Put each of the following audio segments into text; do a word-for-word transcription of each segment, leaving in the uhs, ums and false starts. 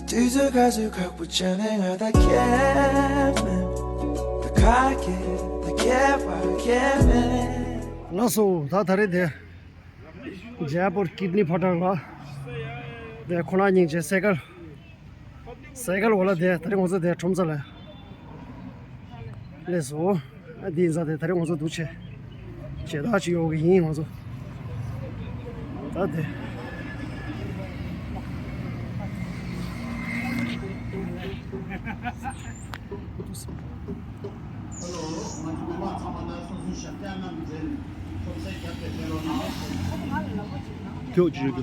དུས་ཚོད་ག་ཚོད་ཁག་པོ་བྱས་ནས་ང་ད་ཁྱད་མེད། ད་ཁ་ཁྱད་ད་ཁྱད་པར་ཁྱད་མེད། ལགས་སོ། ད་ད་རེས་དེ་ཇེ་པུར་ཀིཌ་ནི་ཕ་ཊག་ལ་དེ་ཁོ་ན་སྙིང་རྗེ་སའི་ཀལ། སའི་ཀལ་འོག་ལ་དེ་ད་རེས་ང་ཚོ་དེ་ཁྲོམ་ས་ལ་སླེབས་སོང་། ཨ་འདི་ཡིན་ཙང་དེ་ད་རེས་ང་ཚོ་འདུག་བྱས་བྱས་ད་ཅིག་ཡོང་གི་ཡིན་ང་ཚོ། ད་དེ། ཁྱོད་ཀྱིས་བརྗོད་རྒྱུ།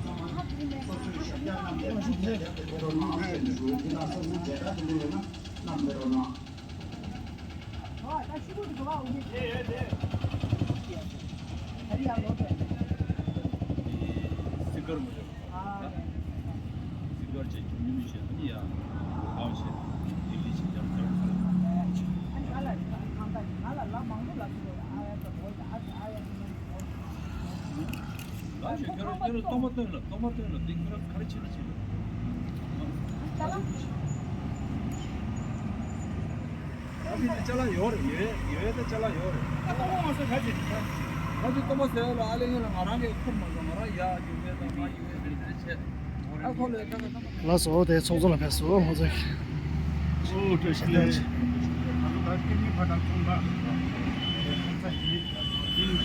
སི་ཀར་མ་རེད། སི་ཀར་བྱས་ཁྱུང་མིན་བྱས་ནི་ཡང་གང་བྱས་ལྡི་ལི་བྱས་རྒྱ་རྒྱ་རུ་ཚར། ལགས་ཤོག་ཁྱོད་རང་ཁྱོད་རང་སྟོང་པ་སྟོན་ལ་སྟོང་པ་སྟོན་ལ་འདི་ཁྱོད་རང་ག་རེ་བྱེད་ན་བྱེད་ལ། ཨ་ཕི་དེ་ཅ་ལག་ཡོད་རེད། ཡོད་རེད་ཡོད་རེད་དེ་ཅ་ལག་ཡོད་རེད། ཨ་སྟོང་པ་མ་ཟེར་ག་ཅིག་ད་ཅི་སྟོང་པ་ཟེར་ལ་ཨ་ལེ་ངེད་ལ་ང་རང་གི་ཁུར་མ་སོང་ང་རང་ཡ་རྒྱུག་མེད་དང་ང་ཡོད་རེད་དེ་བྱས། ཨ་ཁོ་ལས་ད་ད་ད། ལགས་སོ། དེ་ཚོགས་གཙོ་ལ་ཕེབས་སོང་ང་ཚོ། ཨོ་བཀྲ་ཤིས་བདེ་ལེགས། ད་ལྟ་ཀི་མི་ཕ་ཐང་ཚོང་པ་ཚ་ཡིན།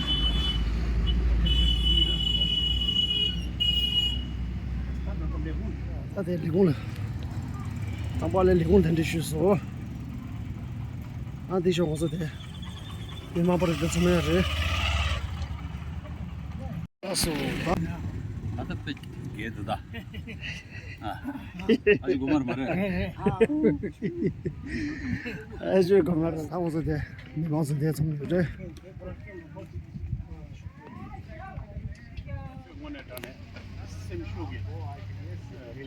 ད་དེ་ལས་ཁུངས་ལ་དང་པ་ལས་ལས་ཁུངས་གདན་འདྲེན་ཞུས་སོང་། ཨ་འདི་ཤོག་ང་ཚོ་དེ་མི་མང་པོ་རེ་འདུག་ཚང་མ་ཡང་རེད། ལགས་སོ། ད་ད་ལྟ་དཔེ་རྒྱས་འདུག་ད། ཨ་ཨ་ཅེ་གོ་མར་མ་རེད། ཨ་ཅེ་གོ་མར་ད་འོང་ས་དེ་མི་མང་ས་དེ་ཚང་མ་རེད། དངོས་གནས་དྲང་གནས་སེམས་ཤུགས་ཀྱི་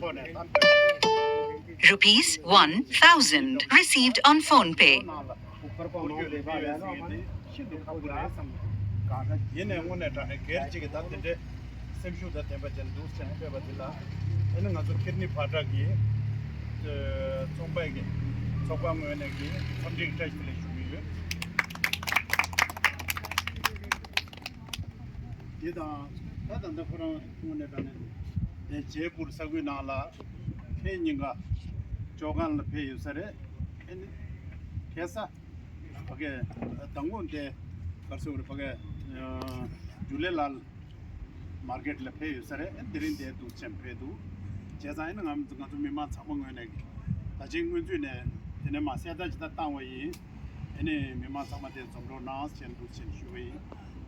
ཐོག་ནས་ད། Rupees one thousand received on PhonePe. ཤིན་ཏུ་ཁག་པོ་རེད་བསམ། ཡིན་ནའི་དངོས་གནས་དྲང་གནས་སྒེར་གཅིག་གིས་ད་དེ་འདྲའི་སེམས་ཤུགས་དང་ལྡན་པ་ཅན་འདུག་ཅེས་སྤྲད་པ་འདི་ལ། ཨ་ནི་ང་ཚོ་ཁེར་གཉིས་བར་དག་གི་ཚོང་པའི་གི་ཚོགས་པ་ངོས་ནས་ཀྱི་འཚམས་འདྲི་བཀྲ་ཤིས་བདེ་ལེགས་ཞུ་གི་ཡོད། འདི་དང་ད་ད་ལྟ་ཁོ་རང་དངོས་གནས་དྲང་གནས་དེ་ཇེ་པུར་ས་ཁུལ་ནང་ལ་ཕེ་ཉིན་ཀ་ཇོ་ཁང་ལ་ཕེབས་ཡོད་ས་རེད། ཨ་ནི་ཁ་སང་ཕ་གི་མདང་དགོང་དེ་གར་སོང་རེད། ཕ་གི་ཇུ་ལེ་ལཱལ་མར་ཀེཊ་ལ་ཕེབས་ཡོད་ས་རེད། ཨ་ནི་དེ་རིང་དེ་འདུག་ཅེས་ཕེབས་འདུག་བྱས་ཙང་ཨ་ནི་ང་ང་ཚོ་མི་མང་ཚང་མ་ངོས་ནས་ད་ཅིང་སྔོན་ཚུད་ནས་དེ་ནས་མ་གསལ་ཐག་ཅིག་ད་བཏང་བ་ཡིན། ཨ་ནི་མི་མང་ཚང་མ་དེ་འཛོམས་རོགས་གནང་ཞེས་འདུག་ཅེས་ཞུ་བ་ཡིན།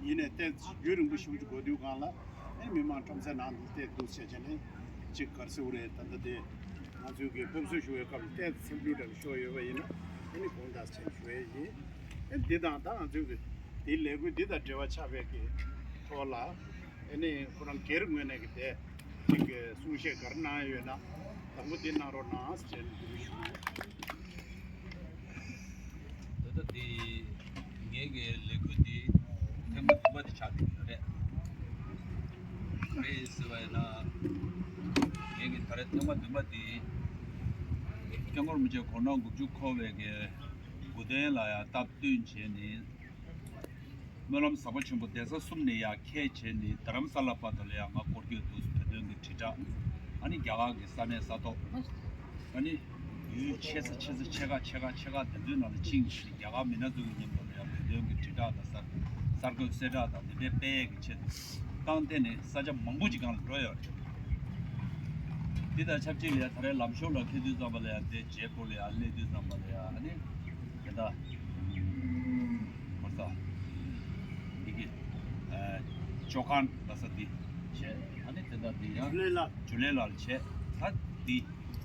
ཡིན་ནའི་ཏོག་ཙམ་རྒྱུན་རིང་པོ་ཞེ་པོ་ཅིག་འགོར་དུས་སྒང་ལ་ཨ་ནི་མི་མང་ཁྲོམ་སའི་ནང་དུ་བསྡད་འདུག་བྱས་བྱས་ནས་ཅིག་གར་སེའུ་རེད། ད་ལྟ་དེ་ང་ཚོའི་གི་སློབ་གསོ་ཞུ་བའི་སྐབས་ལ་ཏོག་ཙམ་སེམས་འགུལ་འདྲ་ཞིག་ཤོར་ཡོད་པ་ཡིན་ན་ཨ་ནི་དགོངས་དག་ཅེས་ཞུ་ཡས་ཡིན། ཨ་ནི་འདི་དང་ད་ང་ཚོའི་གི་དེའི་ལས་འགུལ་འདི་དང་འབྲེལ་བ་ཆགས་པའི་གི་ཐོག་ལ་ཨ་ནི་ཁོ་རང་སྒེར་ངོས་ནས་གི་དེ་ཅིག་གི་གསུང་བཤད་ག་རེ་གནང་ཡོད་ན་དང་པོ་འདི་གནང་རོགས་གནང་ཞེས་འབོད་སྐུལ་ཞུ། ད་ལྟ་དེ་ངེད་ཀྱི་ལས་འགུལ་འདི་ཐེངས་མ་བདུན་པ་དེ་ཆགས་བསྡད་ཡོད་རེད། ག་རེ་ཟེར་བ་ཡིན་ན་ངེད་ཀྱི་ད་རེས་ཐེངས་མ་བདུན་པ་འདི་སྐྱབས་མགོན་རིན་པོ་ཆེ་དགུང་གྲངས་དགུ་བཅུ་འཁོར་བའི་གི་སྐུ་རྟེན་ལ་ཡང་སྟབས་བསྟུན་བྱས་ནས། སྨོན་ལམ་ཟབ་པ་ཆེན་པོ་གདན་ས་གསུམ་ནས་ཡར་འཁྱེར་བྱས་ནས་རྡ་རམ་ས་ལ་བར་དུ་ལ་ཡང་ང་སྐོར་སྐྱོད་འདུག་བོད་དོན་གྱི་དྲིལ་བསྒྲགས། ཨ་ནི་རྒྱ་གར་གྱི་ས་གནས་ས་ཐོག་ཨ་ནི་ཡུལ་ཆེ་ས་ཆེ་ས་ཆེ་ཁག་ཆེ་ཁག་ཆེ་ཁག་དེ་ཚོའི་ནང་ལ་ཕྱིན་བྱས་ནས་རྒྱ་གར་མི་སྣ་ཚོ་གི་མཉམ་དུ་ལ་ཡང་བོད་དོན་གྱི་དྲིལ་བསྒྲགས་དང་གསར་གསར་འགོད་གསལ་བསྒྲགས་དང་དེ་འདྲའི་སྤེལ་ཡས་ཀྱི་ཆེད་དུ་གཏན་ནས་ས་ཆ་མང་པོ་ཅིག་སྒང་ལ་འགྲོ་ཡོད་རེད། འདི་དང་ཆབས་ཅིག་ལ་ཡང་ད་རེས་ལམ་ཞོར་ལ་འཁེལ་དུས་ཙམ་པ་ལ་ཡང་དེ་ཇེ་པུར་ལ་ཡང་སླེབས་དུས་ཙམ་པ་ལ་ཡང་ཨ་ནི་དེ་འདྲ་མ་ས་འདི་གི་ཨ་ཇོ་ཁང་ལ་ས་འདི་བྱས། ཨ་ནི་དེ་འདྲ་འདི་ཡང་ཇུ་ལེ་ལཱལ་ཇུ་ལེ་ལཱལ་བྱས། ད་འདི་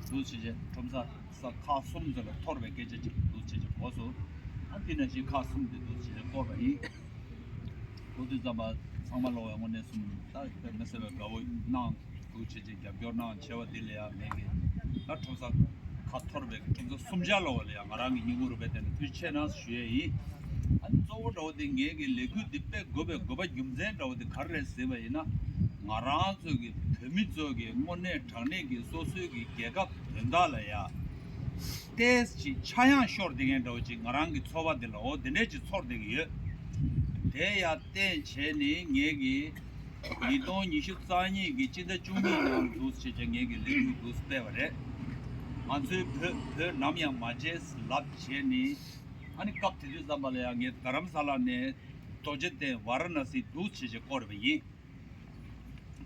འདུག་བྱས་བྱས་ཁྲོམ་ས་ས་ཁག་གསུམ་ཙམ་ལ་འཐོར་བའི་སྐད་ཆ་ཅིག་འདུག་བྱས་བྱས་གོ་སོང་། ཨ་འདི་ནང་བཞིན་ཁག་གསུམ་དེ་འདུག་བྱས་བྱས་བསྐོར་བ་ཡིན། ཐུགས་དུས་ཙམ་པ་ཚང་མ་ལོག་པའི་དངོས་གནས་སུ་ད་དཔེ་མི་སྲིད་པའི་དགའ་བོ་གནང་འདུག་བྱས་བྱས་རྒྱབ་སྐྱོར་གནང་བྱས་པ་འདི་ལ་ཡང་ངེད་ཀྱི་ད་ཁྲོམ་ས་ཁ་འཐོར་བའི་ཁྲོམ་ས་གསུམ་ཆ་ལོག་པ་ལ་ཡང་ང་རང་གི་སྙིང་ཁུང་རུས་པའི་གཏིང་ནས་ཐུགས་རྗེ་ཆེ་གནང་ཞུ་ཡས་ཡིན། ཨ་ནི་གཙོ་བོ་འདྲ་བོ་དེ་ངེད་ཀྱི་ལས་འགུལ་འདི་སྤེལ་དགོས་པའི་དགོས་པ་རྒྱུ་མཚན་འདྲ་བོ་དེ་ག་རེ་རེད་ཟེར་བ་ཡིན་ན། ང་རང་ཚོ་གི་བོད་མི་ཚོ་གི་དངོས་གནས་དྲང་གནས་ཀྱི་སོ་སོའི་གི་རྒྱལ་ཁབ་དོན་དག་ལ་ཡ་ཏོག་ཙམ་ཅིག་ཆག་ཡང་ཤོར་བསྡད་མཁན་འདྲ་བོ་ཅིག་ང་རང་གི་ཚོར་བ་འདི་ལ་འོ་དེ་འདྲས་ཅིག་ཚོར་བསྡད་ཀྱི་ཡོད། དེ་ཡ་བརྟེན་བྱས་ནས་ངེད་ཀྱིས་ཉིས་སྟོང་ཉི་ཤུ་རྩ་གཉིས་ཀྱི་སྤྱི་ཟླ་བཅུ་གཉིས་ནང་འདུག་བྱས་བྱས་ངེད་ཀྱིས་ལས་འགུལ་འདུག་སྤེལ་བ་རེད། ང་ཚོའི་བོད་བོད་ནམ་ཡང་མ་བརྗེད་ལབ་བྱས་ནས། ཨ་ནི་སྐབས་དེ་དུས་ཙམ་པ་ལ་ཡང་ངས་རྡ་རམ་ས་ལ་ནས་རྡོ་རྗེ་གདན་ཝཱ་ར་ཎ་སི་འདུག་བྱས་བྱས་བསྐོར་བ་ཡིན།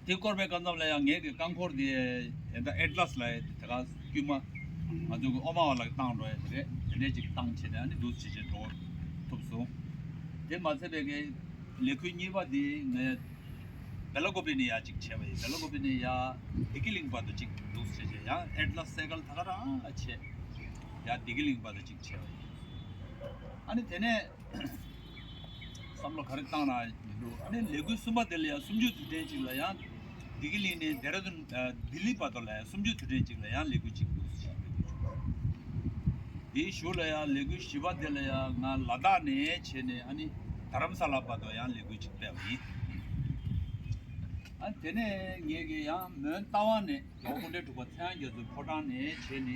དེ་བསྐོར་བའི་སྐབས་ཙམ་ལ་ཡང་ངེད་ཀྱི་རྐང་འཁོར་དེ་ཨེ་ད་ཨེ་ཏི་ལ་སི་ལ་ཡ་དེ་ག་དཀྱུས་མ་ང་ཚོ་གི་ཨོ་མ་བ་ལ་བཏང་འགྲོ་ཡ་དེ་རེད། དེ་འདྲས་ཅིག་བཏང་བྱས་ནས་ཨ་ནི་འདུག་བྱས་བྱས་འགྲོ་ཐུབ་སོང་། དེ་མ་ཚད་པའི་གི་ལས་འགུལ་གཉིས་པ་དེ་ངས་བེ་ལ་ཀོ་པི་ནས་ཡ་ཅིག་བྱས་པ་ཡིན། བེ་ལ་ཀོ་པི་ནས་ཡ་བདེ་སྐྱིད་གླིང་བར་དུ་ཅིག་འདུག་བྱས་བྱས་ཡང་ཨེ་ཏི་ལ་སི་སའི་ཀལ་ད་ག་རང་ལ་བྱས་ཡ་བདེ་སྐྱིད་གླིང་བར་དུ་ཅིག་བྱས་པ་ཡིན། ཨ་ནི་དེ་ནས། བསམ་བློ་ག་རེ་བཏང་ན་མི་འདུག་ཨ་ནི་ལས་འགུལ་གསུམ་པ་དེ་ལ་ཡང་གསུམ་བཅུའི་དུས་དྲན་ཅིག་ལ་ཡང་བདེ་སྐྱིད་གླིང་ནས་ལྡེ་ར་ལྡུན་ཨ་ལྡི་ལི་བར་དུ་ལ་ཡང་གསུམ་བཅུའི་དུས་དྲན་ཅིག་ལ་ཡང་ལས་འགུལ་ཅིག་འདུག་དེའི་གཞུག་ལ་ཡང་ལས་འགུལ་བཞི་པ་དེ་ལ་ཡང་ང་ལ་དྭགས་ནས་བྱས་ནས་ཨ་ནི་རྡ་རམ་ས་ལ་བར་དུ་ཡང་ལས་འགུལ་ཅིག་སྤེལ་བ་ཡིན། ཨ་དེ་ནས་ངེད་ཀྱིས་ཡང་མོན་རྟ་དབང་ནས། རྒྱལ་བ་སྐུ་ཕྲེང་དྲུག་པ་ཚངས་དབྱངས་རྒྱ་མཚོའི་ཕོ་བྲང་ནས་བྱས་ནས་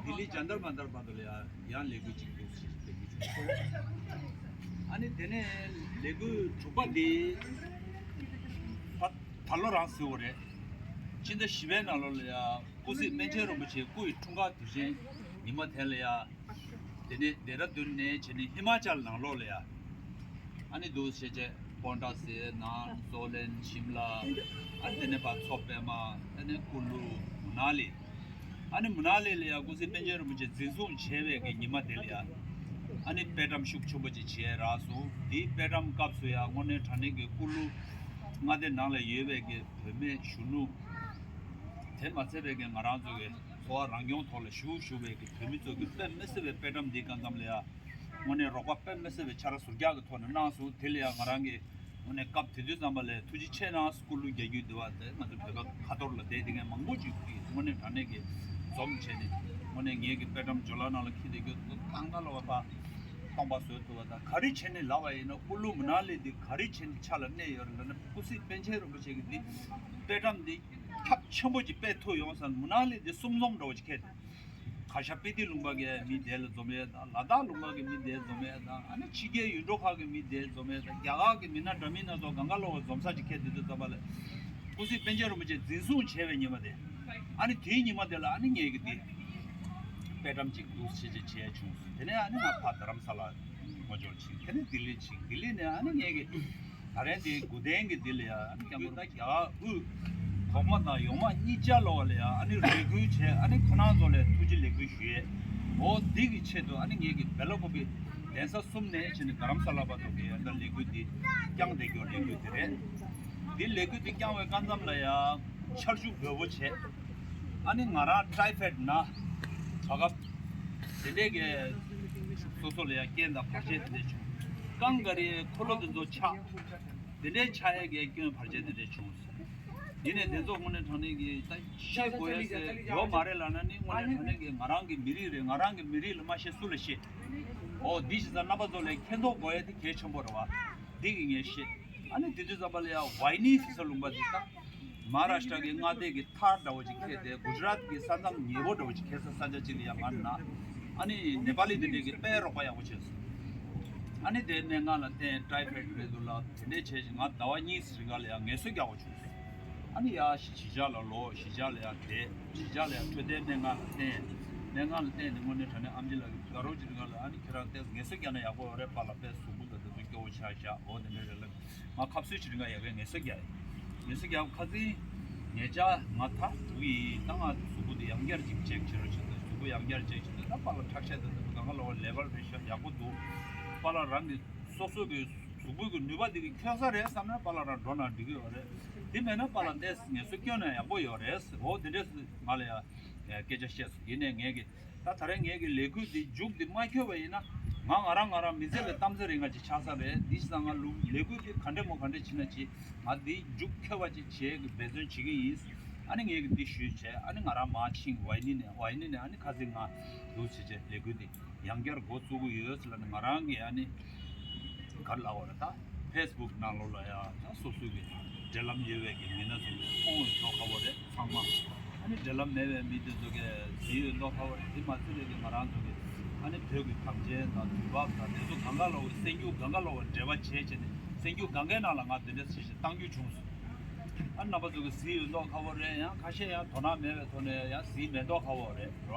ལྡི་ལི་ཇན་ཏར་མན་ཏར་བར་དུ་ལ་ཡང་ལས་འགུལ་ཅིག་འདུག་ཞེས་སྤེལ་གྱི་བྱུང་སོང་། ཨ་ནི་དེ་ནས་ལས་འགུལ་དྲུག་པ་དེ་ད་ད་ལོ་རང་ཟེར་བ་རེད། ཕྱི་ཟླ་བཞི་པའི་ནང་ལོགས་ལ་ཡང་སྐུ་གཟུགས་པཎ་ཆེན་རིན་པོ་ཆེའི་སྐུ་ཡི་འཁྲུངས་སྐར་དུས་ཆེན་ཉི་མ་དེ་ལ་ཡང་། དེ་ནས་ལྡེ་ར་ལྡུན་ནས་བྱས་ནས་ཧི་མ་ཅལ་ནང་ལོགས་ལ་ཡ། ཨ་ནི་འདུག་བྱས་བྱས་པོན་ཊ་སི་ནང་སོ་ལན་ཤིམ་ལ། ཨ་ནི་དེ་ནས་ཕར་མཚོ་པད་མ། དེ་ནས་ཀུ་ལུ། མུ་ན་ལི། ཨ་ནི་མུ་ན་ལི་ལ་ཡ་སྐུ་གཟུགས་པཎ་ཆེན་རིན་པོ་ཆེ་འཛིན་བཟུང་བྱས་པའི་གི་ཉི་མ་དེ་ལ་ཡ། ཨ་ནི་དཔེ་བཀྲམ་ཤུགས་ཆེན་པོ་ཅིག་བྱས་རག་སོང་། དེའི་དཔེ་བཀྲམ་སྐབས་སུ་ཡ་དངོས་གནས་དྲང་གནས་ཀྱི་ཀུ་ལུ་མངའ་སྡེ་ནང་ལ་ཡོད་པའི་གི་བུད་མེད་གཞོན་ནུ། དེ་མ་ཚད་པའི་གི་ང་རང་ཚོ་གི་འཚོ་བ་རང་སྐྱོང་ཐོག་ལ་ཞུགས་ཞུགས་པའི་གི་བོད་མི་ཚོ་གི་དཔེ་མི་སྲིད་པའི་དཔེ་བཀྲམ་འདི་གང་འཚམ་ལ་ཡ། དངོས་གནས་རོགས་པ་དཔེ་མི་སྲིད་པའི་ཆ་ར་ཟུར་རྒྱག་གི་ཐོག་ནས་གནང་སོང་། དེ་ལ་ཡང་ང་རང་གིས་དངོས་གནས་སྐབས་དེ་དུས་ཙམ་པ་ལ་ཐུགས་རྗེ་ཆེ་གནང་། སྐུ་ལུས་རྒྱལ་རྒྱུད་འདི་བ་དེ་ང་ཚོ་བོད་པ་ཁ་ཐོར་ལ་བསྡད་དེ་ངས་མང་པོ་ཅིག་གིས་དངོས་གནས་དྲང་གནས་ཀྱི་འཛོམས་བྱས་ནས་དངོས་གནས་ངེད་ཀྱི་དཔེ་བཀྲམ་ཇོ་ལ་ནང་ལ་འཁྱེར་བསྡད་རྒྱུ་དེ་གང་ག་ལ་བ་ཕ་སྟོང་པ་བཟོས་ཐུབ་པ་དང་། ག་རེ་བྱས་ནས་ལབ་པ་ཡིན་ན་སྐུ་ལུས་མུ་ན་ལི་འདི་ག་རེ་བྱས་ནས་ཆ་ལ་གནས་ཡོད་རེད་ལབ་ན། སྐུ་གཟུགས་པཎ་ཆེན་རིན་པོ་ཆེ་གི་འདི་དཔེ་བཀྲམ་འདི་ཁྱབ་ཆེན་པོ་ཅིག་སྤེལ་ཐུབ་ཡོང་ཟེར། མུ་ན་ལི་འདི་གསུམ་འཛོམས་འདྲ་བོ་ཅིག་འཁྱེར་ཏེ། གར་ཞ་སྤི་ཏི་ལུང་པ་གི་མི་དེ་ལ་འཛོམས་ཡས་དང་། ལ་དྭགས་ལུང་པ་གི་མི་དེ་འཛོམས་ཡས་དང་། ཨ་ནི་ཕྱི་རྒྱལ་ཡུལ་གྲུ་ཁག་གི་མི་དེ་འཛོམས་ཡས་དང་། རྒྱ་གར་གི་མི་སྣ་འདྲ་མིན་སྣ་ཚོགས་གང་ག་ལོག་འཛོམས་ས་ཅིག་འཁྱེར་ཏེ་དུས་ཙམ་པ་ལ། སྐུ་གཟུགས་པཎ་ཆེན་རིན་པོ་ཆེ་འཛིན་བཟུང་བྱས་པའི་ཉི་མ་དེ། ཨ་ནི་དེའི་ཉི་མ་དེ་ལ་ཨ་ནི་ངས་ཀྱི་དེ་དཔེ་བཀྲམ་ཅིག་འདུག་བྱས་བྱས་བྱས་བྱུང་། དེ་ནས་ཨ་ནི་ང་ཕར་རྡ་རམ་ས་ལ་ངོ་སྦྱོར་ཕྱིན། དེ་ནས་ལྡི་ལི་ཕྱིན། ལྡི་ལི་ནས་ཨ་ནི་ངས་ཀྱི་ད་རེས་དེ་དགུ་ལྡན་གྱི་འདི་ལ་ཡ་ཨ་ནི་སྐྱབས་མགོན་ད་རྒྱ་གར་དབུས་གོང་མ་དང་ཡོང་མ་གཉིས་ཆ་ལོག་ལ་ཡ་ཨ་ནི་རེ་སྐུལ་བྱས། ཨ་ནི་ཁོ་རང་ཚོ་ལ་ཐུགས་རྗེ་ལེགས་འབུལ་ཞུ་ཡས། འོ་འདི་གི་ཆེད་དུ་ཨ་ནི་ངས་ཀྱི་བེ་ལ་ཀོ་པི་གདན་ས་གསུམ་ནས་བྱས་ནས་རྡ་རམ་ས་ལ་བར་དུ་གི་ཡ་ད་ལས་འགུལ་འདི་བསྐྱངས་བསྡད་རྒྱུ་ལས་འགུལ་འདི་རེད། འདི་ལས་འགུལ་འདི་བསྐྱངས་པའི་སྐབས་མཚམས་ལ་ཡ། ཆར་ཆུ་རྒོད་པོ་བྱས། ཨ་ནི་ང་རང་ཊའི་ཕོའི་ཌི་ན་བ་ག་དེ་འདྲས་ཀྱི་སོ་སོ་ལ་ཡང་རྐྱེན་དང་བར་ཆད་དེ་འདྲས་བྱུང་། རྐང་ག་རེ་འཁོར་ལོ་དེ་ཚོ་ཆག་དེ་འདྲས་ཆག་ཡས་ཀྱི་སྐྱོན་བར་ཆད་དེ་འདྲས་བྱུང་། ཡིན་ནའི་དེ་ཚོ་དངོས་གནས་དྲང་གནས་ཀྱི་ད་ཤེས་དགོས་ཡས་ཟེར་ཡོད་མ་རེད་ལབ་ན་ནི། དངོས་གནས་དྲང་གནས་ཀྱི་ང་རང་གི་མི་རིགས་རེད། ང་རང་གི་མི་རིགས་ལ་མ་ཤེས་སུ་ལ་ཤེས། འོ་འདི་ཞིག་ས་རྣམ་པ་ཚོ་ལ་མཁྱེན་རྟོགས་དགོས་ཡས་དེ་གལ་ཆེན་པོ་རེད་བ། འདི་གི་ངས་ཤེས། ཨ་ནི་དེ་དུས་ཙམ་པ་ལ་ཡང་ཝའི་ནི་ཟེར་ས་ལུང་པ་འདི་ད། མ་ཧཱ་རཱ་ཤི་ཏྲ་གི་མངའ་སྡེ་གི་མཐའ་འདྲ་བོ་ཅིག་འཁེལ་ཏེ། གུ་ཇི་རཱཏ་གི་ས་མཚམས་ཉེ་པོ་འདྲ་བོ་ཅིག་འཁེལ་ས་ས་ཆ་ཅིག་ལ་ཡང་ང་ན། ཨ་ནི་ནེ་པ་ལི་དེ་འདྲས་ཀྱིས་དཔེ་རོགས་པ་ཡག་པོ་བྱས་སོང་། ཨ་ནི་དེ་སྨན་ཁང་ལ་བསྟན། ཊའི་ཕོའི་ཌི་རེད་འདུག་ལབ། དེ་འདྲས་བྱས་ཤིང་ང་ཟླ་བ་གཉིས་རིང་ག་ལ་ཡང་ངལ་གསོ་རྒྱག་དགོས་བྱུང་སོང་། ཨ་ནི་ཡ་གཞིས་ཆགས་ལ་ལོག་གཞིས་ཆགས་ལ་ཡང་བསྡད། གཞིས་ཆགས་ལ་ཡང་འཕྲོད་བསྟེན་སྨན་ཁང་ལ་བསྟན། སྨན་ཁང་ལ་བསྟན་ནས་དངོས་གནས་དྲང་གནས་ཨེམ་ཆི་ལགས་ཀྱིས་དགའ་རོགས་ཅིག་རིང་ག་ལ། ཨ་ནི་ཁྱེད་རང་ཏོག་ཙམ་ངལ་གསོ་རྒྱག་ན་ཡག་པོ་ཡོད་རེད། པཱ་ལགས་དཔེ་གཟུགས་པོ་དང་དེ་ཚོ་སྐྱོ་བོ་ཆགས་བཞག་འོ་དེ་འདྲས་རེད་ལབ། ང་ཁ་སང་ཅིག་རིང་ག་ཡ་གའི་ངལ་གསོ་རྒྱག་ཡིན། ངལ་གསོ་རྒྱག་ཁ་སང་ཉེ་ཆར་ང་ད་འགྲོ་གི་ཡིན། ད་ང་གཟུགས་པོ་དེ་ཡང་བསྐྱར་ཅིག་ཅེག་བྱེད་རོགས་བྱེད་དང་། གཟུགས་པོ་ཡང་བསྐྱར་ཅེག་བྱེད་དང་། ད་པཱ་ལགས་ཁྲག་ཤེད་དང་དེ་ཚོ་གང་ག་ལོག་ལེ་བལ་རེད་ཤག་ཡག་པོ་འདུག་པཱ་ལགས་རང་གི་སོ་སོ་གི་གཟུགས་པོ་གི་ནུས་པ་དེ་གིས་ཁྱོད་ས་རེད་བསམ་ན་པཱ་ལགས་རང་འགྲོ་ན་འགྲིག་གི་ཡོད་རེད། དེ་མེད་ན་པཱ་ལགས་ཏོག་ཙམ་ངལ་གསོ་སྐྱོན་ན་ཡག་པོ་ཡོད་རེད། འོ་དེ་འདྲས་ང་ལ་ཡ་སྐད་ཆ་བཤད་སོང་། ཡིན་ནའི་ངས་ཀྱི་ད་ད་རེས་ངས་ཀྱི་ལས་འགུལ་འདི་མཇུག་འདི་མ་འཁྱོལ་བ་ཡིན་ན། ང་ང་རང་ང་རང་མི་ཚེ་ལ་གཏམ་ཚེ་རིང་ང་ཅིག་ཆགས་ས་རེད། འདི་ཞིག་ང་ལུ་ལས་འགུལ་འདི་ག་འདྲས་མོ་ག་འདྲས་བྱེད་ན་ཅི། ང་འདི་མཇུག་འཁྱོལ་བ་ཅིག་བྱེད་ཀྱི་འབད་བརྩོན་བྱེད་ཀྱི་ཡིན། ཨ་ནི་ངས་ཀྱི་འདི་ཞུས་བྱས། ཨ་ནི་ང་རང་མར་ཕྱིན། ཝའི་ནི་ནས་ཝའི་ནི་ནས་ཨ་ནི་ཁ་སང་ང་འདུག་བྱས་བྱས་ལས་འགུལ་འདི་ཡང་བསྐྱར་འགོ་བཙུགས་ཀྱི་ཡོད་ལབ་ནས། ང་རང་གི་ཨ་ནི་ག་རེ་ལབ་དགོས་རེད། ད་ཕེ་སི་བུག་ནང་ལོགས་ལ་ཡ་ད་སོ་སོ་གི་ འབྲེལ་ལམ་ཡོད་པའི་གི་མི་སྣ་ཚོ་གི་མཐོང་འོས་མདོག་ཁ་པོ་རེད་ཚང་མ། ཨ་ནི་འབྲེལ་ལམ་མེད་པའི་མི་དེ་ཚོ་གི་གཟིགས་འོས་མདོག་ཁ་པོ་རེད། དེ་མ་ཚད་པའི་གི་ང་རང་ཚོ་གི་ཨ་ནི་བོད་ཀྱི་གངས་ཅན་དང་དུས་བབ་དང་དེ་ཚོ་གང་ག་ལོག་གི་གསར་འགྱུར་གང་ག་ལོག་གི་འབྲེལ་བ་བྱས་བྱས་ནས་གསར་འགྱུར་གང་གའི་ནང་ལ་ང་དེ་འདྲ་ཞིག་ཞིག་བཏང་རྒྱུ་བྱུང་སོང་། ཨ་ནི་རྣམ་པ་ཚོ་གི་གཟིགས་འོས་མདོག་ཁ་པོ་རེད། ཡང་ཁ་ཤས་ཡང་དོ་སྣང་མེད་པའི་ཐོག་ནས་ཡང་གཟིགས་མེད་མདོག་ཁ་པོ་རེད་རེད་བ།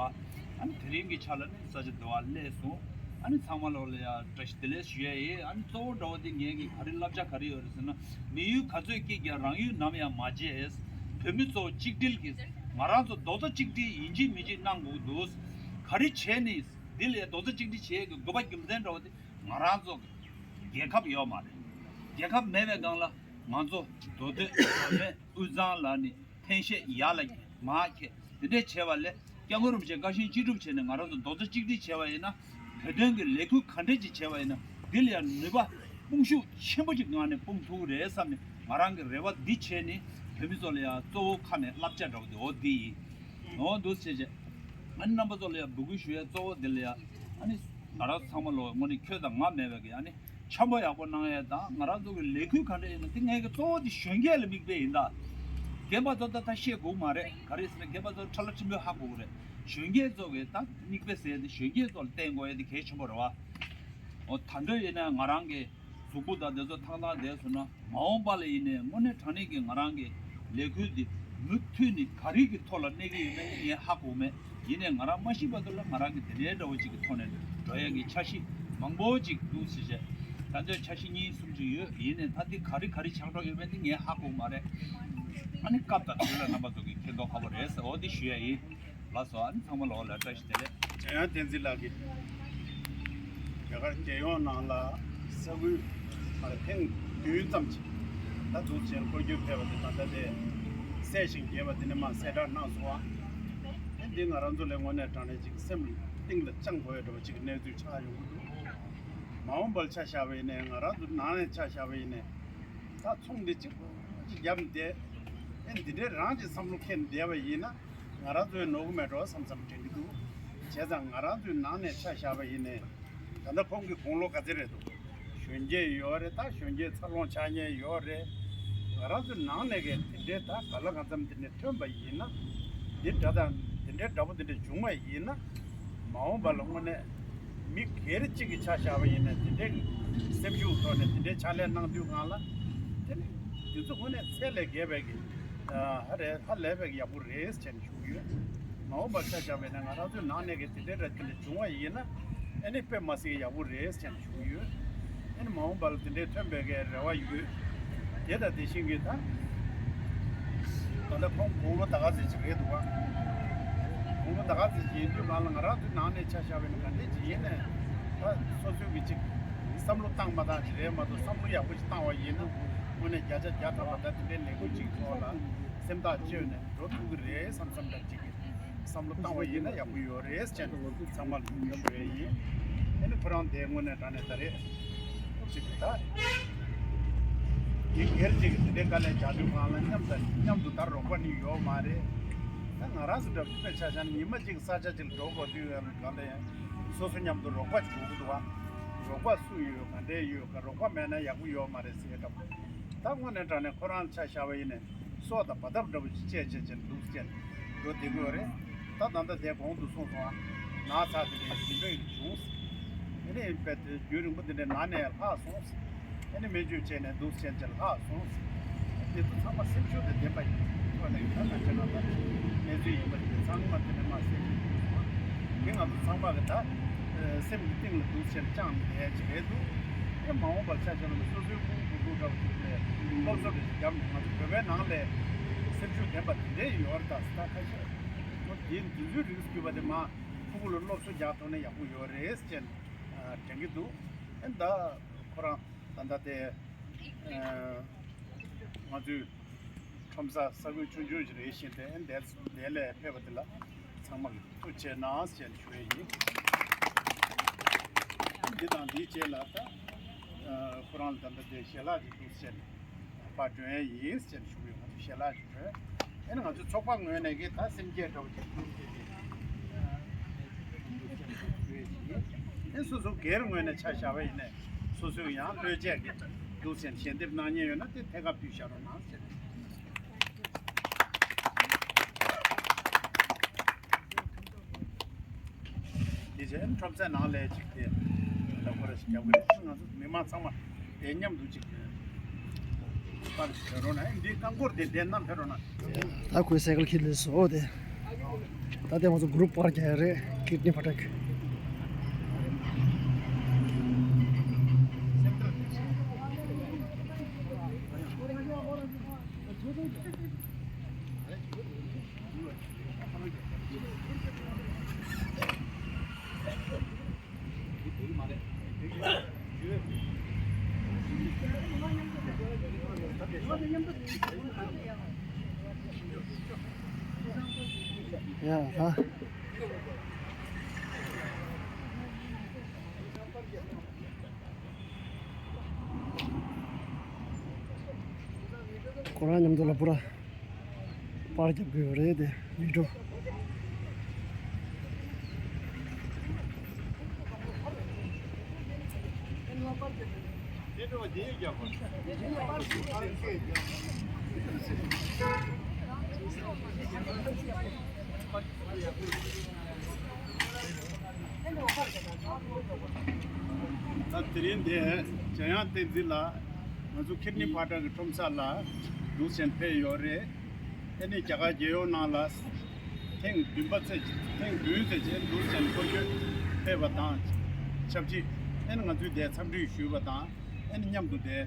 ཨ་ནི་དེ་རིང་གི་ཆ་ལ་ནི་ས་ཆ་འདི་བ་སླེབས་སོང་། ཨ་ནི་ཚང་མ་ལོག་ལ་ཡང་བཀྲ་ཤིས་བདེ་ལེགས་ཞུ་ཡ་ཡིན། ཨ་ནི་གཙོ་བོ་འདྲ་བོ་དེ་ངས་ཀྱི་ག་རེ་བསླབ་བྱ་ག་རེ་ཡོད་རེད་ཟེར་ན། མི་ཡུལ་ག་ཚོད་སྐྱིད་ཀྱང་རང་ཡུལ་ནམ་ཡང་མ་བརྗེད། བོད་མི་ཚོ་གཅིག་སྒྲིལ་གྱིས་ང་རང་ཚོ་རྡོག་རྩ་གཅིག་སྒྲིལ་ཡིན་གཅིག་མིན་གཅིག་གནང་དགོས་འདུག་ག་རེ་བྱས་ནས་འདི་ལ་རྡོག་རྩ་གཅིག་སྒྲིལ་བྱེད་ཀྱི་དགོས་པ་རྒྱུ་མཚན་འདྲ་བོ་དེ་ང་རང་ཚོ་གི་རྒྱལ་ཁབ་ཡོད་མ་རེད། རྒྱལ་ཁབ་མེད་པའི་སྒང་ལ་ང་ཚོ་མདོ་སྟོད་བྱམས་པའི་དབུས་གཙང་ལ་ནི་འཐེན་ཤེས་ཡར་ལ་མར་ཁྱེར་དེ་འདྲས་བྱས་པ་ལས་སྐྱབས་མགོན་རིན་པོ་ཆེ་བཀའ་བཞིན་ཅི་སྒྲུབ་བྱས་ནས་ང་རང་ཚོ་རྡོག་རྩ་གཅིག་སྒྲིལ་བྱས་པ་ཡིན་ན། བོད་དོན་གྱི་ལས་འགུལ་ག་འདྲས་ཅིག་བྱས་པ་ཡིན་ན་འདི་ལ་ཡང་ནུས་པ་དཔུང་ཤུགས་ཆེན་པོ་ཅིག་ངང་ནས་སྤུངས་ཐུབ་ཀྱི་རེད་བསམ་ནས་ང་རང་གི་རེ་བ་འདི་བྱས་ནས་བོད་མི་ཚོ་ལ་ཡང་གཙོ་བོ་ཁ་ནས་བསླབ་བྱ་འདྲ་བོ་འདི་འོ་འདི་ཡིན། འོ་འདུག་བྱས་བྱས། ཨ་ནི་རྣམ་པ་ཚོ་ལ་ཡང་འབོད་སྐུལ་ཞུ་ཡ་གཙོ་བོ་འདི་ལ་ཡང་ཨ་ནི་ང་རང་ཚང་མ་ལོ་དངོས་གནས་ཁྱོད་དང་ང་མེད་པའི་གི་ཨ་ནི་འཆམ་པོ་ཡག་པོ་གནང་ཡས་དང་ང་རང་ཚོ་གི་ལས་འགུལ་ག་འདྲ་ཡིན་ན་དེ་ངས་གི་གཙོ་བོ་དེ་གཞོན་སྐྱེས་ལ་དམིགས་པའི་ཡིན་ད། རྒན་པ་ཚོ་ད་ད་བཤད་དགོས་མ་རེད། ག་རེ་ཟེར་ན་རྒན་པ་ཚོ་ཁྲ་ལ་ཁྲིམས་དཔོན་ཧ་གོ་གི་རེད། གཞོན་སྐྱེས་ཚོ་གི་ད་དམིགས་པའི་ཟེར་དེ་གཞོན་སྐྱེས་ཚོ་ལ་བརྟེན་དགོས་ཡས་དེ་གལ་ཆེན་པོ་རེད་བ། འོ་ད་འདོད་ཡིན་ན་ང་རང་གི་གཟུགས་པོ་དང་དེ་ཚོ་ཐང་ཐང་བསྡད་སོང་ན་མ་འོངས་པ་ལ་ཡིན་ནའི་དངོས་གནས་དྲང་གནས་ཀྱི་ང་རང་གི་ལས་འགུལ་འདི་མུ་མཐུད་ནས་ག་རེ་གི་ཐོག་ལ་གནས་ཀྱི་ཡོད་མེད་ངས་ཧ་གོ་མེད། ཡིན་ནའི་ང་རང་མ་ཤི་བར་དུ་ལ་ང་རང་གི་དེ་འདྲའི་འདྲ་བོ་ཅིག་གི་ཐོག་ནས་འགྲོ་ཡ་གི་འཆར་གཞི་མང་པོ་ཅིག་འདུག་ཟེར་བྱས། ད་ལྟའི་འཆར་གཞི་གཉིས་གསུམ་ཅིག་ཡོད། ཡིན་ནའི་ད་འདི་ག་རེ་ག་རེ་ཆགས་འགྲོ་ཡོད་མེད་འདི་ངས་ཧ་གོ་མ་རེད། ཨ་ནི་སྐབས་དང་དུས་ལ་རྣམ་པ་ཚོ་གི་མཁྱེན་རྟོགས་ཁ་པོ་རེད་ཟེར་འོ་འདི་ཞུ་ཡ་ཡིན། ལགས་སོ། ཨ་ནི་ཚང་མ་ལོག་ལ་བཀྲ་ཤིས་བདེ་ལེགས། འཇམ་དབྱངས་བསྟན་འཛིན་ལགས་ཀྱིས་རྒྱ་གར་རྒྱལ་ཡོངས་ནང་ལ་ས་ཁུལ་མར་ཐེངས་བདུན་ཙམ་ཅིག་ད་འདུག་ཟེར་སྐོར་སྐྱོད་ཕེབས་པ་དེ་ད་ལྟ་དེ་གསལ་ཞིང་རྒྱས་པ་དེ་ནས་མར་གསལ་བསྒྲགས་གནང་སོང་བ། ཨེ་འདི་ང་རང་ཚོ་ལས་དངོས་གནས་དྲང་གནས་ཅིག་སེམས་གཏིང་ལ་བཅངས་དགོས་ཡ་འདྲ་བ་ཅིག་གི་གནས་ཚུལ་ཆགས་ཡོང་གི་འདུག་མ་འོངས་པར་ཆ་བཞག་པ་ཡིན་ནའི་ང་རང་ཚོ་ནང་ནས་ཆ་བཞག་པ་ཡིན་ནའི་ད་ཚོང་འདི་གཅིག་པོ་ཅིག་བརྒྱབ་བསྡད་ཨེ་འདི་འདྲའི་རང་གི་བསམ་བློ་འཁྱེར་བསྡད་པ་ཡིན་ན། ང་རང་ཚོའི་ནོར་གི་མེད་འགྲོ་བསམ་བསམ་དྲན་གྱི་འདུག་བྱས་ཙང་ང་རང་ཚོའི་ནང་ནས་ཆ་བཞག་པ་ཡིན་ནའི་ད་ལྟ་ཁོང་གི་དགུང་ལོ་ག་ཚད་རེད་འདུག་གཞོན་སྐྱེས་ཡོད་རེད། ད་གཞོན་སྐྱེས་འཚར་ལོངས་ཆགས་ཉེན་ཡོད་རེད། ང་རང་ཚོའི་ནང་ནས་གི་དེ་འདྲའི་ད་ག་ལ་གང་འཚམ་དེ་འདྲ་ཐོན་པ་ཡིན་ན་འདི་འདྲ་དང་དེ་འདྲའི་འདྲ་པོ་དེ་འདྲ་བྱུང་བ་ཡིན་ན་མ་འོངས་པ་ལ་དངོས་གནས་མི་སྒེར་གཅིག་གི་ཆ་བཞག་པ་ཡིན་ན་དེ་འདྲའི་སེམས་ཤུགས་ཐོག་ནས་དེ་འདྲའི་ཕྱག་ལས་གནང་དུས་སྒང་ལ་དེ་ནི་དུས་ཚོད་དངོས་གནས་ཚད་ལས་བརྒལ་བའི་གི་ཧ་རེ་ཧ་ལས་པའི་ཡག་པོ་རེད་ཟེར་ནས་ཞུ་གི་ཡོད། མ་འོངས་པར་ཆ་བཞག་པ་ཡིན་ན་ང་རང་ཚོའི་ནང་ནས་གི་དེ་འདྲའི་ར་དེ་འདྲ་བྱུང་བ་ཡིན་ན་ཨ་ནི་དཔེ་མ་སྲིད་ཡག་པོ་རེད་ཟེར་ནས་ཞུ་གི་ཡོད། ཨ་ནི་མ་འོངས་པ་ལ་དེ་འདྲའི་ཐོན་པའི་གི་རེ་བ་ཡོད། དེ་དང་དེ་བཞིན་གི་ད་ད་ལྟ་ཁོང་དགུང་ལོ་ད་ག་ཚོད་ཅིག་རེད་འདུག་ག་དགུང་ལོ་ད་ག་ཚོད་ཅིག་ཡིན་དུས་གང་ལ་ང་རང་ཚོའི་ནང་ནས་ཆ་བཞག་པ་ཡིན་ན་ག་འདྲས་ཅིག་ཡིན་ནས་ད་སོ་སོའི་གི་ཅིག་བསམ་བློ་བཏང་མ་བཏང་ཅིག་རེད་མ་གཏོགས་བསམ་བློ་ཡག་པོ་ཅིག་བཏང་བ་ཡིན་ན་དངོས་གནས་བརྒྱ་ཆ་བརྒྱ་ཐམ་པ་ད་དེ་འདྲའི་ལས་འགུལ་ཅིག་ཐོག་ལ་སེམས་ཐག་བཅད་ནས་འགྲོ་ཐུབ་ཀྱི་རེད་བསམ་བསམ་འདྲ་ཅིག་གི་བསམ་བློ་བཏང་བ་ཡིན་ན་ཡག་པོ་ཡོད་རེད་ཅེས་ཚང་མར་ཞུ་ཡས་ཡིན། ཨ་ནི་ཁོ་རང་དེ་དངོས་གནས་དྲང་གནས་ད་རེས་ཅིག་ད་མི་སྒེར་ཅིག་གི་དེ་འདྲའི་དཀའ་ལས་རྒྱག་དུས་སྒང་ལ་མཉམ་དང་མཉམ་དུ་ད་རོགས་པ་ནི་ཡོད་མ་རེད། ད་ང་རང་ཚོ་འདྲ་པོ་དཔེ་ཆ་བཞག་ན་ཉི་མ་གཅིག་ས་ཆ་གཅིག་ལ་འགྲོ་དགོས་དུས་སྒང་ལ་ཡང་སོ་སོ་མཉམ་དུ་རོགས་པ་བྱེད་དགོས་ཀྱི་འདུག་བ། རོགས་པ་སུ་ཡོད་ག་འདྲས་ཡོད་ག་རོགས་པ་མེད་ན་ཡག་པོ་ཡོད་མ་རེད་ཟེར་འདྲ་པོ། ད་དངོས་གནས་དྲང་གནས་ཁོ་རང་ཆ་བཞག་པ་ཡིན་ནས་སྲོག་དང་བར་ཐག་འདྲ་པོ་ཅིག་བཅད་བྱས་བྱས་འདུག་ཟེར་འགྲོ་བསྡད་ཀྱི་ཡོད་རེད། ད་ད་ལྟ་དེ་གོང་དུ་སོང་སོང་ཨ། ན་ཚ་དེ་འདྲའི་ཟིན་པའི་བྱུང་། ཨ་ནི་དཔེ་དེ་རྒྱུན་རིང་པོ་དེ་འདྲའི་ན་ནས་ལྷག་སོང་། ཨ་ནི་སྨན་བཅོས་བྱས་ནས་འདུག་ཟེར་བྱས་ལྷག་སོང་། དེ་ཚོ་ཚང་མ་སེམས་ཤུགས་དང་ལྡན་པ་ཡིན་ཐོག་ནས་ད་ང་ཚོ་ནང་ལ་གནས་ཚུལ་ཡིན་པ་དེ་ཚང་མ་དེ་ནས་མ་སེམས་ཀྱི་འདུག་སོང་ཨ། དེ་ང་ཚོ་ཚང་མ་གི་ད་སེམས་ཀྱི་གཏིང་ལ་འདུག་ཟེར་བཅངས་ནས་བྱས་འདུག་ཨེ་མ་འོངས་པར་ཆ་བཞག་ན་སོ་སོའི་ཕྲུ་གུ་ཕྲུ་གུ་འདྲ་པོ་དེ་ལས་སློབ་གསོ་རེ་བརྒྱབ་ནས་ང་ཚོ་བོད་པའི་ནང་ལས་སེམས་ཤུགས་ལྡན་པ་དེ་འདྲས་ཡོད་རེད། ད་ད་ཁ་ཤས་ཁོ་དེ་འདི་ཚོའི་རིགས་བརྒྱུད་པ་དེ་མ་ཕྲུ་གུ་ལ་སློབ་གསོ་རྒྱག་ཐུབ་ན་ཡག་པོ་ཡོད་རེད་ཅེས་དྲན་གྱི་འདུག་ཨེ་ད་ཁོ་རང་ད་ལྟ་དེ་ང་ཚོའི་ཁྲོམ་ས་ས་ཁུལ་ཆུང་ཆུང་ཞིག་རེད་བཞིན་དེ་ཨེ་འདས་འདས་ལས་ཕེབས་པ་དེ་ལ་ཚང་མ་གི་ཐུགས་རྗེ་གནང་ཞེས་ཞུ་ཡས་ཡིན། འདི་དང་འདིའི་རྗེས་ལ་ད་ཁོ་རང་ལ་ད་ལྟ་དེ་ཞལ་ལག་ཅིག་འདུག་ཟེར་ནས་ཕར་སྒྲོན་ཡས་ཡིན་ཟེར་ཞུ་ཡོད། ང་ཚོ་ཞལ་ལག་ཅིག་སྒྲོན། ཨེ་ནི་ང་ཚོ་ཚོགས་པ་ངོས་ནས་ཀྱི་ད་སེམས་བསྐྱེད་འདྲ་བོ་ཅིག་གཏོང་གི་ཡིན། ཨེ་སོ་སོ་སྒེར་ངོས་ནས་ཆ་བཞག་པ་ཡིན་ནས་སོ་སོས་ཡང་བློས་བཅད་ཀྱི་འདུག་ཟེར་ཞལ་འདེབས་གནང་མཁན་ཡོད་ན་དེ་ཐད་ཀར་ཕུལ་བཞག་རོགས་གནང་ཟེར། དེ་བཞིན་ཁྲོམ་སའི་ནང་ལ་ཅིག་དེ་ལ་ཁོ་ར་ཞིག་རྒྱབ་ཀྱི་རེད། ང་ཚོ་མི་མང་ཚང་མ་དེ་མཉམ་དུ་ཅིག་པར་ཞིག་བྱེད་རོགས་གནང་། འདི་རྐང་འཁོར་དེ་བསྡད་ན་ཕེབས་རོགས་གནང་། ད་ཁོས་སའི་ཀལ་ཁྱེར་སླེབས་སོང་དེ། ད་དེ་ང་ཚོ་གུ་རུབ་པར་རྒྱག་ཡ་རེད། ཀིཌ་ནི་ཕ་ཊག་ཡ་ཧ། ཁོ་རང་མཉམ་དུ་ལ་པུ་ར་པར་རྒྱབ་དགོས་ཡོད་རེད་དེ། མི་འགྲོ། ད་དེ་རིང་འདི་འཇམ་དབྱངས་བསྟན་འཛིན་ལགས་ང་ཚོ་ཀིཌ་ནི་ཕ་ཊག་གི་ཁྲོམ་ས་ལ་འདུག་སེ་ཕེབས་ཡོད་རེད། ཨ་ནི་རྒྱ་གར་རྒྱལ་ཡོངས་ནང་ལ་ཐེངས་བདུན་པ་ཙམ་ཅིག་ཐེངས་བདུན་ཙམ་ཅིག་འདུག་སེ་སྐོར་སྐྱོད་ཕེབས་པ་དང་ཆབས་ཅིག་ཨ་ནི་ང་ཚོས་འདིར་འཚམས་འདྲི་ཞུས་པ་དང་ཨ་ནི་མཉམ་དུ་འདིར་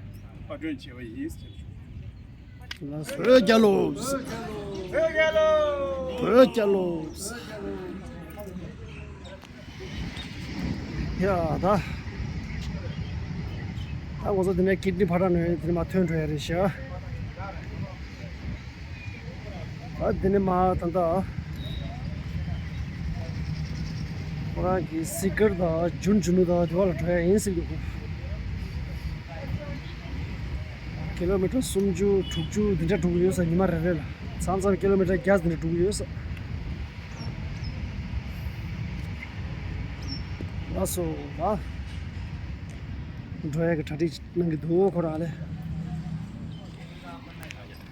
པར་སྐྲུན་བྱས་པ་ཡིན་ཟེར་ཞུ། བོད་རྒྱལ་ལོ། བོད་རྒྱལ་ལོ། བོད་རྒྱལ་ལོ། ཡ་ད། ད་ང་ཚོ་འདི་ནས་ཀིཌ་ནི་ཕ་ཊག་ནས་འདི་ནས་མར་ཐོན་འགྲོ་ཡ་རེད་ཤག་ད་འདི་ནས་མར་ད་ལྟ་ཁོ་རང་གི་སི་ཀར་དང་ཇུན་ཇུ་ནུ་དང་དེ་བ་ལ་འགྲོ་ཡ་ཡིན་ཟེར་གྱི་འདུག་ཀི་ལོ་མི་ཊར་སུམ་ཅུ་དྲུག་ཅུ་འདི་འདྲ་འགྲོ་གི་ཡོད་ས། ཉི་མ་རེ་རེ་ལ་མཚམས་མཚམས་ཀི་ལོ་མི་ཊར་བརྒྱ་འདི་འདྲ་འགྲོ་གི་ཡོད་ས། ལགས་སོ་ལགས། འགྲོ་ཡ་གི་གྲ་སྒྲིག་གནང་གི་འདུག་ཁོ་རང་ལ།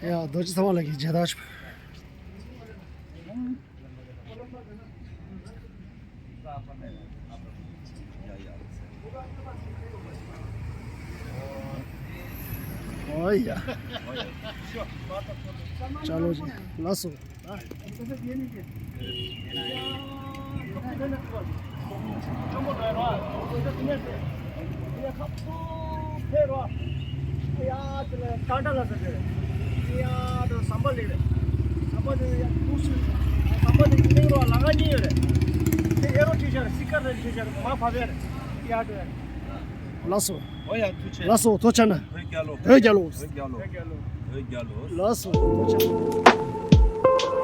ཡ་རྡོ་རྗེ་ཚེ་དབང་ལགས་ཀྱིས་མཇལ་དར་ཞུ། ཨོ་ཡ། ཅ་ལོ་ཅིག་ལགས་སོ། ལགས་སོ། ཨོ་ཡ་ཐུགས་རྗེ་ཆེ། ལགས་སོ། ཐུགས་རྗེ་ཆེ་གནང་། བོད་རྒྱལ་ལོ། བོད་རྒྱལ་ལོ། བོད་རྒྱལ་ལོ། བོད་རྒྱལ་ལོ། ལགས་སོ། ཐུགས་རྗེ་ཆེ།